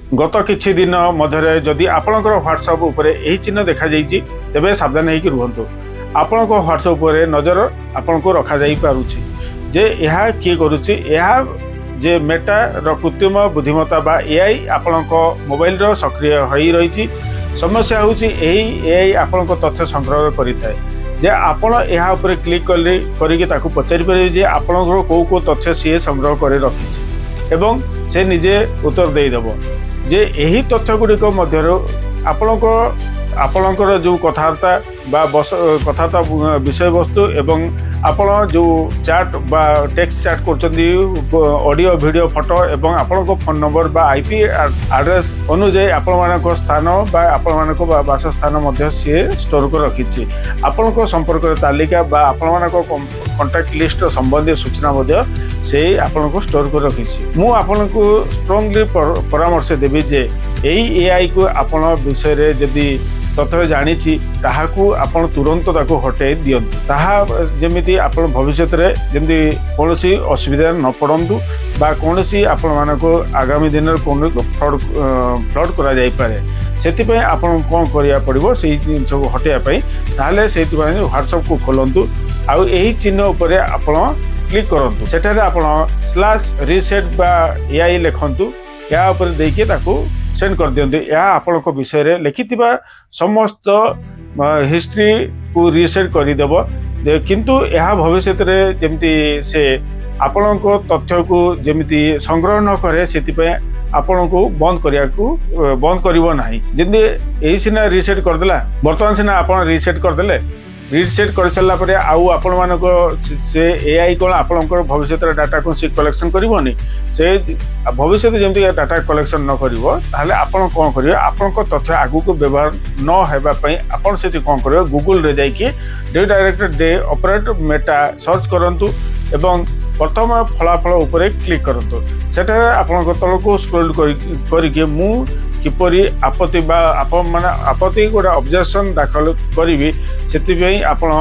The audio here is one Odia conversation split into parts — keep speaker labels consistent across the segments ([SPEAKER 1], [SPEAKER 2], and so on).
[SPEAKER 1] ଗତ କିଛି ଦିନ ମଧ୍ୟରେ ଯଦି ଆପଣଙ୍କର ହ୍ୱାଟ୍ସଆପ୍ ଉପରେ ଏହି ଚିହ୍ନ ଦେଖାଯାଇଛି, ତେବେ ସାବଧାନ ହେଇକି ରୁହନ୍ତୁ। ଆପଣଙ୍କ ହ୍ୱାଟ୍ସଆପ୍ ଉପରେ ନଜର ଆପଣଙ୍କୁ ରଖାଯାଇପାରୁଛି ଯେ ଏହା କିଏ କରୁଛି। ଏହା ଯେ ମେଟାର କୃତ୍ରିମ ବୁଦ୍ଧିମତ୍ତା ବା ଏଆଇ ଆପଣଙ୍କ ମୋବାଇଲର ସକ୍ରିୟ ହୋଇ ରହିଛି। ସମସ୍ୟା ହେଉଛି, ଏହି ଏଆଇ ଆପଣଙ୍କ ତଥ୍ୟ ସଂଗ୍ରହ କରିଥାଏ ଯେ ଆପଣ ଏହା ଉପରେ କ୍ଲିକ୍ କଲେ କରିକି ତାକୁ ପଚାରି ପାରିବେ ଯେ ଆପଣଙ୍କର କେଉଁ କେଉଁ ତଥ୍ୟ ସିଏ ସଂଗ୍ରହ କରି ରଖିଛି ଏବଂ ସେ ନିଜେ ଉତ୍ତର ଦେଇଦେବ ଯେ ଏହି ତଥ୍ୟ ଗୁଡ଼ିକ ମଧ୍ୟରୁ ଆପଣଙ୍କର ଯେଉଁ କଥାବାର୍ତ୍ତା ବା ବସ କଥାବାର୍ତ୍ତା ବିଷୟବସ୍ତୁ ଏବଂ ଆପଣ ଯେଉଁ ଚାଟ୍ ବା ଟେକ୍ସଟ ଚାଟ୍ କରୁଛନ୍ତି, ଅଡ଼ିଓ, ଭିଡ଼ିଓ, ଫଟୋ ଏବଂ ଆପଣଙ୍କ ଫୋନ୍ ନମ୍ବର ବା ଆଇପି ଆଡ୍ରେସ୍ ଅନୁଯାୟୀ ଆପଣମାନଙ୍କ ସ୍ଥାନ ବା ଆପଣମାନଙ୍କ ବାସସ୍ଥାନ ମଧ୍ୟ ସିଏ ଷ୍ଟୋର କରି ରଖିଛି। ଆପଣଙ୍କ ସମ୍ପର୍କରେ ତାଲିକା ବା ଆପଣମାନଙ୍କ କଣ୍ଟାକ୍ଟ ଲିଷ୍ଟର ସମ୍ବନ୍ଧୀୟ ସୂଚନା ମଧ୍ୟ ସେ ଆପଣଙ୍କୁ ଷ୍ଟୋର କରି ରଖିଛି। ମୁଁ ଆପଣଙ୍କୁ ଷ୍ଟ୍ରଙ୍ଗଲି ପରାମର୍ଶ ଦେବି ଯେ ଏହି ଏଆଇକୁ ଆପଣ ବିଷୟରେ ଯଦି ତଥ୍ୟ ଜାଣିଛି, ତାହାକୁ ଆପଣ ତୁରନ୍ତ ତାକୁ ହଟେଇ ଦିଅନ୍ତୁ। ତାହା ଯେମିତି ଆପଣ ଭବିଷ୍ୟତରେ ଯେମିତି କୌଣସି ଅସୁବିଧାରେ ନ ପଡ଼ନ୍ତୁ ବା କୌଣସି ଆପଣମାନଙ୍କୁ ଆଗାମୀ ଦିନରେ କୌଣସି ଫ୍ରଡ୍ କରାଯାଇପାରେ। ସେଥିପାଇଁ ଆପଣଙ୍କୁ କ'ଣ କରିବାକୁ ପଡ଼ିବ ସେଇ ଜିନିଷକୁ ହଟେଇବା ପାଇଁ? ତାହେଲେ ସେଇଥିପାଇଁ ହ୍ୱାଟ୍ସଆପ୍କୁ ଖୋଲନ୍ତୁ ଆଉ ଏହି ଚିହ୍ନ ଉପରେ ଆପଣ କ୍ଲିକ୍ କରନ୍ତୁ। ସେଠାରେ ଆପଣ /ରିସେଟ୍ ବା ଏଆଇ ଲେଖନ୍ତୁ। ଏହା ଉପରେ ଦେଇକି ତାକୁ ସେଣ୍ଡ କରିଦିଅନ୍ତୁ। ଏହା ଆପଣଙ୍କ ବିଷୟରେ ଲେଖିଥିବା ସମସ୍ତ ହିଷ୍ଟ୍ରିକୁ ରିସେଟ୍ କରିଦେବ ଯେ, କିନ୍ତୁ ଏହା ଭବିଷ୍ୟତରେ ଯେମିତି ସେ ଆପଣଙ୍କ ତଥ୍ୟକୁ ଯେମିତି ସଂଗ୍ରହ ନ କରେ, ସେଥିପାଇଁ ଆପଣଙ୍କୁ ବନ୍ଦ କରିବ ନାହିଁ। ଯେମିତି ଏଇ ସିନା ରିସେଟ୍ କରିଦେଲା, ବର୍ତ୍ତମାନ ସିନା ଆପଣ ରିସେଟ୍ କରିଦେଲେ। ରିସେଟ୍ କରିସାରିଲା ପରେ ଆଉ ଆପଣମାନଙ୍କ ସେ ଏଆଇ କ'ଣ ଆପଣଙ୍କର ଭବିଷ୍ୟତରେ ଡାଟାକୁ ସେ କଲେକ୍ସନ୍ କରିବନି? ସେ ଭବିଷ୍ୟତରେ ଯେମିତି ଡାଟା କଲେକ୍ସନ୍ ନ କରିବ, ତାହେଲେ ଆପଣ କ'ଣ କରିବେ? ଆପଣଙ୍କ ତଥ୍ୟ ଆଗକୁ ବ୍ୟବହାର ନ ହେବା ପାଇଁ ଆପଣ ସେଠି କ'ଣ କରିବେ? ଗୁଗୁଲରେ ଯାଇକି "redirect they operate Meta" search କରନ୍ତୁ ଏବଂ ପ୍ରଥମ ଫଳାଫଳ ଉପରେ କ୍ଲିକ୍ କରନ୍ତୁ। ସେଠାରେ ଆପଣଙ୍କ ତଳକୁ ସ୍କ୍ରୋଲ୍ କରିକି ମୁଁ କିପରି ଆପତ୍ତି ବା ଆପଣ ମାନେ ଆପତ୍ତି ଗୋଟେ ଅବଜେକ୍ସନ୍ ଦାଖଲ କରିବି, ସେଥିପାଇଁ ଆପଣ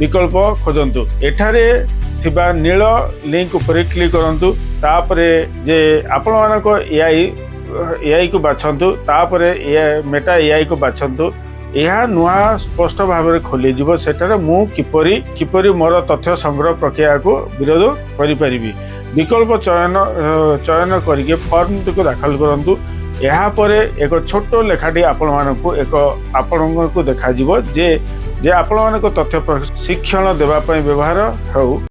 [SPEAKER 1] ବିକଳ୍ପ ଖୋଜନ୍ତୁ। ଏଠାରେ ଥିବା ନୀଳ ଲିଙ୍କ ଉପରେ କ୍ଲିକ୍ କରନ୍ତୁ। ତାପରେ ଯେ ଆପଣମାନଙ୍କ ଏଆଇକୁ ବାଛନ୍ତୁ। ତାପରେ ମେଟା ଏଆଇକୁ ବାଛନ୍ତୁ। ଏହା ନୂଆ ସ୍ପଷ୍ଟ ଭାବରେ ଖୋଲିଯିବ। ସେଠାରେ ମୁଁ କିପରି କିପରି ମୋର ତଥ୍ୟ ସଂଗ୍ରହ ପ୍ରକ୍ରିୟାକୁ ବିରୋଧ କରିପାରିବି, ବିକଳ୍ପ ଚୟନ କରିକି ଫର୍ମଟିକୁ ଦାଖଲ କରନ୍ତୁ। ଏହାପରେ ଏକ ଛୋଟ ଲେଖାଟି ଆପଣମାନଙ୍କୁ ଏକ ଆପଣଙ୍କୁ ଦେଖାଯିବ ଯେ ଆପଣମାନଙ୍କ ତଥ୍ୟ ଶିକ୍ଷଣ ଦେବା ପାଇଁ ବ୍ୟବହାର ହେଉ।